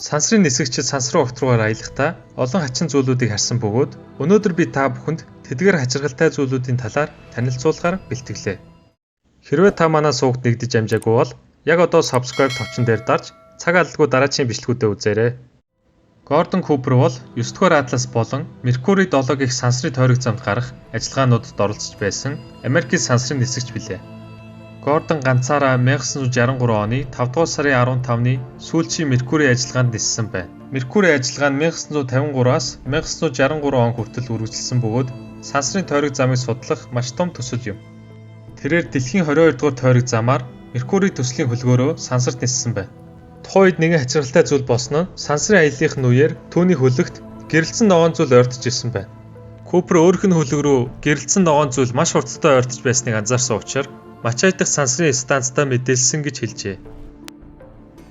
Сансрын нисэгчид сансрын огт руугаар аялахдаа олон хачин зүйлүүдийг харсан бөгөөд өнөөдөр би та бүхэнд тэдгээр хачирхалтай зүйлүүдийн талаар танилцуулахаар бэлтгэлээ. Хэрвээ та манай сувагт нэгдэж амжаагүй бол яг одоо subscribe товчон дээр дарж цаг алдалгүй дараачийн бичлэгүүдээ үзээрэй. Гордон Купер бол 9 дугаар Атлас болон Меркурий 7 гэх сансрын тойрог замд гарах ажиллагаануудад оролцож байсан Америкийн сансрын нисэгч билээ. Гордон ганцаараа 1963 оны 5 дугаар сарын 15-ны сүүлчийн Меркурий ажиллагаанд ниссэн байна. Меркурий ажиллагаа нь 1953-аас 1963 он хүртэл үргэлжилсэн бөгөөд сансрын тойрог замыг судлах маш том төсөл юм. Тэрээр дэлхийн 22 дугаар тойрог замаар Меркурий төслийн хөлгөөрөө сансарт ниссэн байна. Тухайн үед нэгэн хачирхалтай зүйл болсон нь сансрын аяллахын үеэр түүний хөлөгт гэрэлтсэн ногоон зүйл ойртож ирсэн байна. Купер өөрийнх нь хөлөг рүү гэрэлтсэн ногоон зүйл маш хурдтай ойртож байсныг анзаарсан учраас Мачай дахь сансрын станцдаа мэдээлсэн гэж хэлжээ.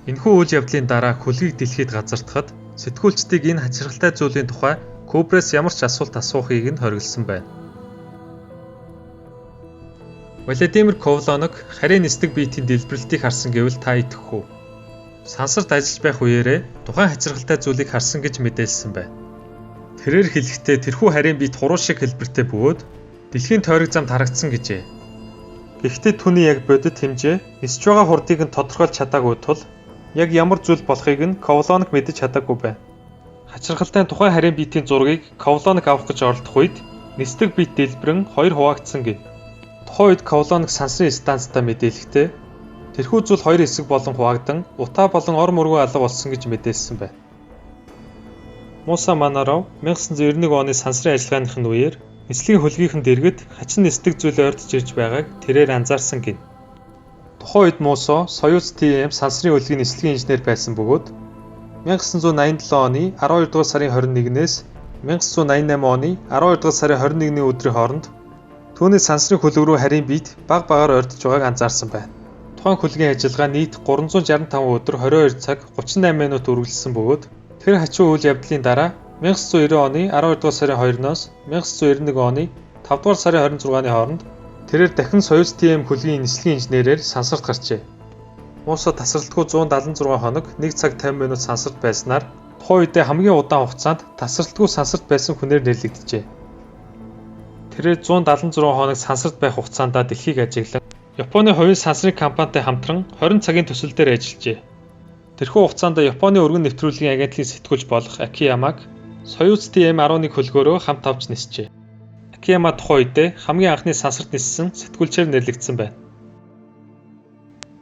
Энэхүү үйл явдлын дараа хөлгийг дэлхийд газардахад сэтгүүлчдийг энэ хачирхалтай зүйлийн тухай Купрээс ямар ч асуулт асуухыг нь хориглосон байна. Владимир Ковлоног харийн нисдэг биетийн дэлбэрэлтийг харсан гэвэл та итгэх үү? Сансарт ажиллаж байх үеэрээ тухайн хачирхалтай зүйлийг харсан гэж мэдээлсэн байна. Тэрээр хэлэхдээ тэрхүү харийн биет хуруу шиг хэлбэртэй бөгөөд дэлхийн тойрог замд харагдсан гэжээ. Гэхдээ түүний яг бодит хэмжээ, нисэж байгаа хурдыг нь тодорхойлж чадаагүй тул яг ямар зүйл болохыг нь Ковлоног мэдэж чадаагүй байна. Хачирхалтай нь тухайн харийн биетийн зургийг Ковлоног авах гэж оролдох үед нисдэг биет дэлбэрэн хоёр хуваагдсан гэнэ. Тухайн үед Ковлоног сансрын станцдаа мэдээлэхдээ тэрхүү зүйл хоёр хэсэг болон хуваагдан утаа болон ор мөргөн алга болсон гэж мэдээлсэн байна. Муса Манаров 1991 оны сансрын ажиллагааных нь үеэр нислэгийн хөлгийнх нь дэргэд хачин нисдэг зүйл ойртож ирж байгааг тэрээр анзаарсан гэнэ. Тухайн үед Мусо Союз ТМ сансрын хөлгийн нислэгийн инженер байсан бөгөөд 1987 оны 12 дугаар сарын 21-ээс 1988 оны 12 дугаар сарын 21-ний өдрийн хооронд түүний сансрын хөлөг рүү харийн биет бага багаар ойртож байгааг анзаарсан байна. Тухайн хөлгийн ажиллагаа нийт 365 өдөр 22 цаг 38 минут үргэлжилсэн бөгөөд тэр хачин үйл явдлын дараа 1990 оны 12 дугаар сарын 2-ноос 1991 оны 5 дугаар сарын 26-ны хооронд тэрээр дахин Союз ТМ хөлгийн нислэгийн инженерээр сансарт гарчээ. Муса тасралтгүй 176 хоног 1 цаг 50 минут сансарт байснаар тухайн үедээ хамгийн удаан хугацаанд тасралтгүй сансарт байсан хүнээр нэрлэгджээ. Тэрээр 176 хоног сансарт байх хугацаанд дэлхийг ажиглан Японы хувийн сансрын компанитай хамтран 20 цагийн төсөл дээр ажиллажээ. Тэрхүү хугацаанд Японы өргөн нэвтрүүлгийн агентлагийн сэтгүүлч болох Акиямаг Союз ТМ-11 хөлгөөрөө хамт авч нисжээ. Акияма тухайн үедээ хамгийн анхны сансарт ниссэн сэтгүүлчээр нэрлэгдсэн байна.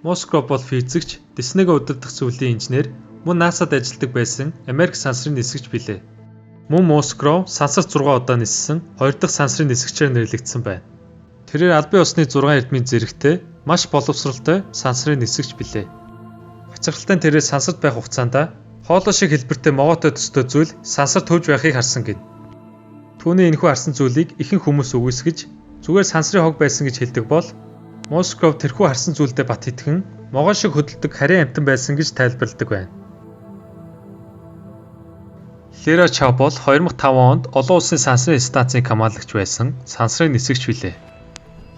Москров бол физикч, Диснейг удирдах зөвлөлийн инженер, мөн НАСАд ажилладаг байсан Америк сансрын нисэгч билээ. Мөн Москров сансарт 6 удаа ниссэн хоёр дахь сансрын нисэгчээр нэрлэгдсэн байна. Тэрээр албан ёсны 6 эрдмийн зэрэгтэй маш боловсролтой сансрын нисэгч билээ. Хачирхалтай нь тэрээр сансарт байх хугацаанд хоолой шиг хэлбэртэй могоотой төстэй зүйл сансарт хөвж байхыг харсан гэнэ. Түүний энэхүү харсан зүйлийг ихэнх хүмүүс үгүйсгэж зүгээр сансрын хог байсан гэж хэлдэг бол Москов тэрхүү харсан зүйлдээ бат итгэн могой шиг хөдөлдөг харийн амьтан байсан гэж тайлбарладаг байна. Лера Чау бол 2005 онд олон улсын сансрын станцын командлагч байсан сансрын нисэгч билээ.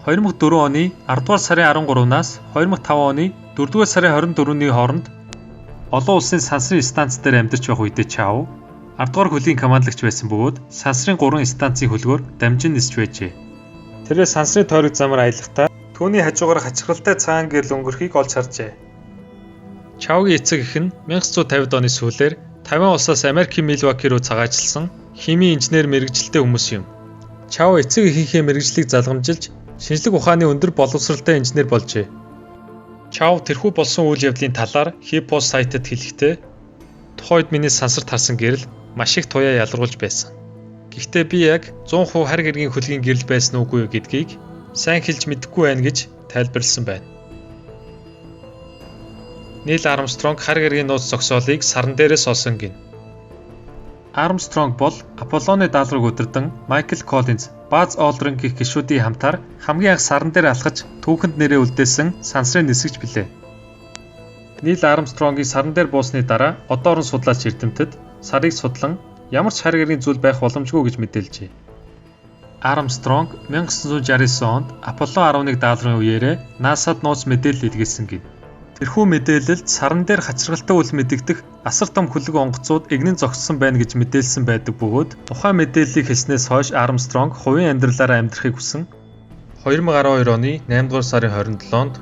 2004 оны 10 дугаар сарын 13-наас 2005 оны 4 дугаар сарын 24-ний хооронд олон улсын сансрын станц дээр амьдарч байх үедээ Чау 10 дугаар хөлгийн командлагч байсан бөгөөд сансрын 3 станцын хөлгөөр дамжин нисэж байжээ. Тэрээр сансрын тойрог замаар аялахдаа түүний хажуугаар хачирхалтай цагаан гэрэл өнгөрөхийг олж харжээ. Чаугийн эцэг эх нь 1950 оны сүүлээр Тайван улсаас Америкийн Милваки руу цагаачлсан химийн инженер мэргэжилтэй хүмүүс юм. Чау эцэг эхийнхээ мэргэжлийг залгамжилж шинжлэх ухааны өндөр боловсролтой инженер болжээ. Чау тэрхүү болсон үйл явдлын талаар HuffPost сайтад хэлэхдээ тухайн үед миний сансарт харсан гэрэл маш их туяа ялруулж байсан. Гэхдээ би яг 100% хар гэргийн хөлгийн гэрэл байсан уугүй юу гэдгийг сайн хэлж мэдэхгүй байна гэж тайлбарласан байна. Нил Армстронг хар гэргийн нууц зогсоолыг саран дээрээс олсон гэнэ. Армстронг бол Аполлоны даалгаврыг удирдан Майкл Коллинз, Базз Олдрин гэх гишүүдийн хамтаар хамгийн анх саран дээр алхаж түүхэнд нэрээ үлдээсэн сансрын нисэгч билээ. Нил Армстронгийн саран дээр буусны дараа одоорон судлаач эрдэмтэд сарыг судлан ямар ч хар гэргийн зүйл байх боломжгүй гэж мэдээлжээ. Армстронг 1969 онд Аполлон 11 даалгаврын үеэрээ НАСАд нууц мэдээлэл илгээсэн гэнэ. Тэрхүү мэдээлэлд саран дээр хачиргалтай үл мэдэгдэх асар том хөлөг онгоцууд эгнэн зогссон байна гэж мэдээлсэн байдаг бөгөөд тухайн мэдээллийг хэлснээс хойш Армстронг хувийн амьдралаараа амьдрахыг хүсэн. 2012 оны 8 дугаар сарын 27-нд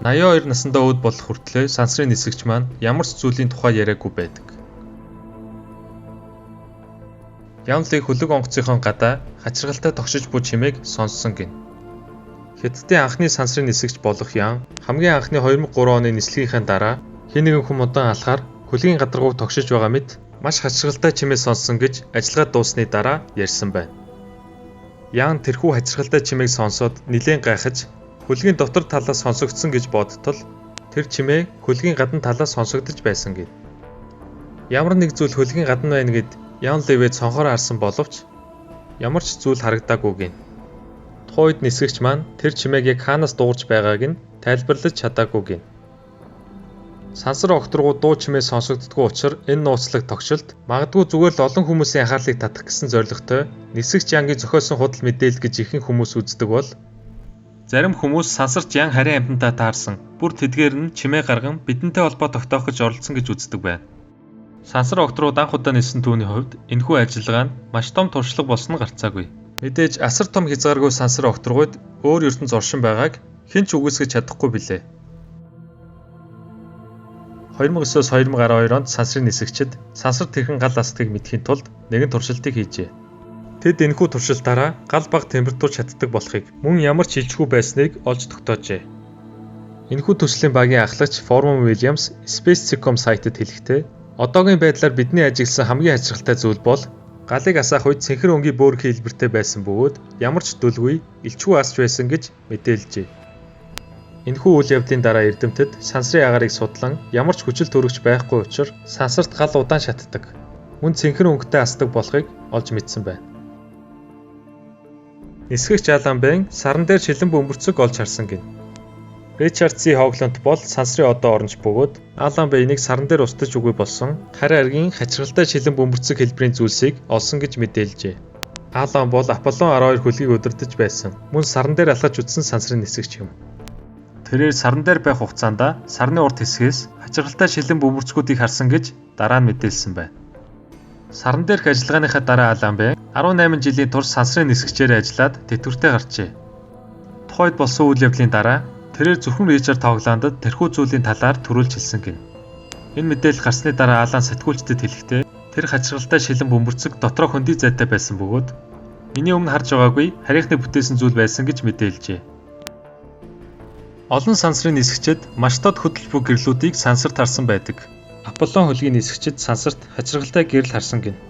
82 насандаа өөд болох хүртлээр сансрын нисэгч маань ямар ч зүйлийн тухай яриаггүй байдаг. Ян Ли хөлөг онгоцынхон гадаа хачиргалтай тогшиж буй чимээг сонссон гэнэ. Хятадын анхны сансрын нисэгч болох Ян хамгийн анхны 2003 оны нислэгийнхээ дараа хэн нэгэн хүн удаан алхахаар хөлгийн гадаргууг тогшиж байгаа мэт маш хачиргалтай чимээ сонссон гэж ажиллагаа дууссаны дараа ярьсан байна. Ян тэрхүү хачиргалтай чимээг сонсоод нэлээн гайхаж хөлгийн дотор талаас сонсогдсон гэж бодтол тэр чимээ хөлгийн гадна талаас сонсогдож байсан гэнэ. Ямар нэг зүйл хөлгийн гадна байна гэд Ян Ливэд цонхоор харсан боловч ямар ч зүйл харагдаагүй гэнэ. Тухайн үед нисгэгч маань тэр чимээг яг хаанаас дуугарч байгааг нь тайлбарлаж чадаагүй гэнэ. Сансар огторгуу дуу чимээ сонсогддоггүй учир энэ нууцлаг тогшилт магадгүй зүгээр л олон хүмүүсийн анхаарлыг татах гэсэн зорилготой нисгэгч Янгийн зохиосон худал мэдээлэл гэж ихэнх хүмүүс үздэг бол зарим хүмүүс сансарт Ян харийн амьтантай таарсан бүр тэдгээр нь чимээ гарган бидэнтэй холбоо тогтоох гэж оролдсон гэж үздэг байна. Сансар огторгууд анх удаа ниссэн түүний хувьд энэхүү ажиллагаа нь маш том туршлага болсон нь гарцаагүй. Мэдээж асар том хязгааргүй сансар огторгуйд өөр ертөнц оршин байгааг хэн ч үгүйсгэж чадахгүй билээ. 2009-оос 2012 онд сансрын нисэгчид сансар тэрхэн гал асдгийг мэдэхийн тулд нэгэн туршилтыг хийжээ. Тэд энэхүү туршилтаараа гал бага температур чаддаг болохыг мөн ямар ч илчгүй байсныг олж тогтоожээ. Энэхүү төслийн багийн ахлагч Форман Уильямс Space.com сайтад хэлэхдээ одоогийн байдлаар бидний ажигласан хамгийн хачирхалтай зүйл бол галыг асаах үед цэнхэр өнгийн бөөрөнхий хэлбэртэй байсан бөгөөд ямар ч дүлгүй элчгүй асч байсан гэж мэдээлжээ. Энэхүү үйл явдлын дараа эрдэмтэд сансрын агаарыг судлан ямар ч хүчил төрөгч байхгүй учир сансарт гал удаан шатдаг, мөн цэнхэр өнгөтэй асдаг болохыг олж мэдсэн байна. Нисгэгч Алан Бэн саран дээр шилэн бөмбөрцөг олж харсан гэнэ. Ричард Си Хогланд бол сансрын одоо оронч бөгөөд Алан Бэйнийг саран дээр устдаж үгүй болсон хар аргийн хачиргалтай шилэн бөмбөрцөг хэлбэрийн зүйлсийг олсон гэж мэдээлжээ. Алан бол Аполлон 12 хөлгийг удирдаж байсан. Мөн саран дээр алхаж үзсэн сансрын нисгэгч юм. Тэрээр саран дээр байх хугацаанд сарны урд хэсгээс хачиргалтай шилэн бөмбөрцгүүдийг харсан гэж дараа нь мэдээлсэн байна. Саран дээрх ажиллагааныхаа дараа Алан Бэн 18 жилийн турш сансрын нисгчээр ажиллаад тэтгэвртэй гарчээ. Тухайд болсон үйл явдлын дараа тэрээр зөвхөн Ричард Хогландд тэрхүү зүйлийн талаар төрүүлж хэлсэн гэнэ. Энэ мэдээлэл гарсны дараа Алан сэтгүүлчдэд хэлэхдээ тэр хачиргалтай шилэн бөмбөрцөг дотроо хөндий зайтай байсан бөгөөд миний өмнө харж байгаагүй харийнхны бүтээсэн зүйл байсан гэж мэдээлжээ. Олон сансрын нисгчид маш тод хөдөлж буй гэрлүүдийг сансарт харсан байдаг. Аполлон хөлгийн нисгчид сансарт хачиргалтай гэрэл харсан гэнэ.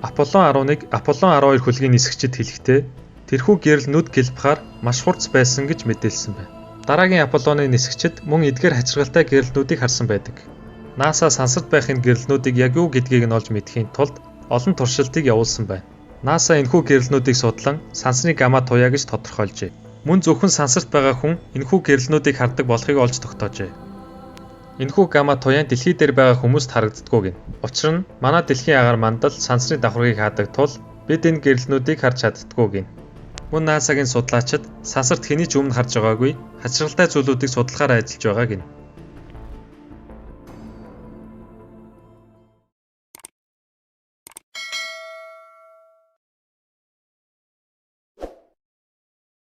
Аполлон 11, Аполлон 12 хөлгийн нисгчид хэлэхдээ тэрхүү гэрэл нүд гэлбахаар маш хурц байсан гэж мэдээлсэн байна. Дараагийн Аполлоны нисгчид мөн эдгээр хачиргалтай гэрлнүүдийг харсан байдаг. NASA сансарт байх энэ гэрлнүүдийг яг юу гэдгийг нь олж мэдэхийн тулд олон туршилтыг явуулсан байна. NASA энэхүү гэрлнүүдийг судлан сансрын гамма туяа гэж тодорхойлжээ. Мөн зөвхөн сансарт байгаа хүн энэхүү гэрлнүүдийг хардаг болохыг олж тогтоожээ. Энэхүү гамма туяа дэлхий дээр байгаа хүмүүст харагддаггүй гэнэ. Учир нь манай дэлхийн агаар мандал сансрын давхаргыг хаадаг тул бид энэ гэрлнүүдийг харж чаддаггүй гэнэ. Мөн NASA-гийн судлаачид сансарт хэний ч өмнө харж байгаагүй хачиргалтай зүйлүүдийг судлахаар ажиллаж байгаа гэнэ.